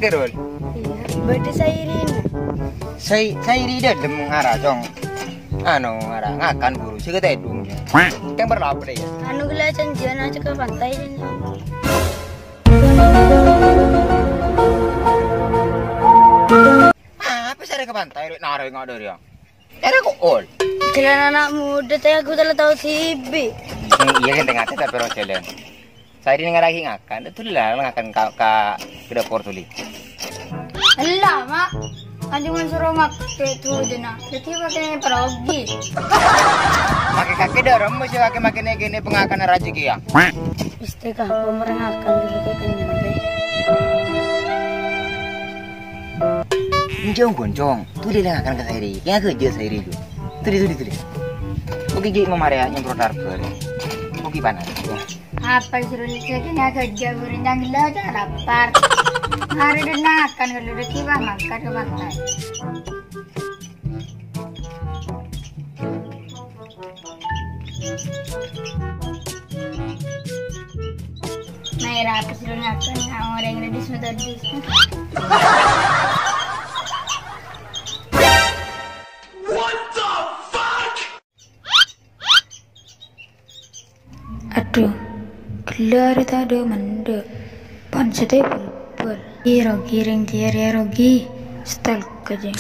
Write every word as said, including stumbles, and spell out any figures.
Terus. Iyâ, bâdâ Sairina. Sai-, Sairi dâlem ngara, Cong. Anu, ngara, ngakan buru, sè katèdung, ya. Kèng perlu apa deh, ya? Anu, ghellâ' janjian ajâ ka pantai, janjian. Apa sè arè ka pantai, rè, narè ngadâ, ya? Arè ko'ol. Jalan anak muda, tè aku tella tao sibi. Iyâ, ganteng atè, tapè ro jalan. Sairi ngaraghi ngakan, itu lah ngakan ka, ka, ka dapur tuli. Ella, Mak. Kan cuma suruh mak-, itu aja, nah. Jadi pakai perogi. Pakai kaki dorong, mesti pakai makin gini pengakanan rezeki ya. Istiqah, pemerangakan dulu ke kenyang, deh. Enjong goncong, tuli lengakan ka Sairi. Kèng ghâjâ Sairi, lu. Tuli, tuli, tuli. Oke, Gi, mamarè nyemprot arbâr. Oke, panas. Apa suruh nyeksa kèng ghâjâ, buru nyang gila aja lapar. Hari dan makan kalau udah tiba makan ke pantai. Nah, era aku suruh ngaku, nah, orang yang lebih sudah di. Adhu, ghellâ' arè tadâ' mendâ'. Pon sèttè bulbul. Iyâ, rogi, rèng jiyâ rèya rogi. Setel ka jeng.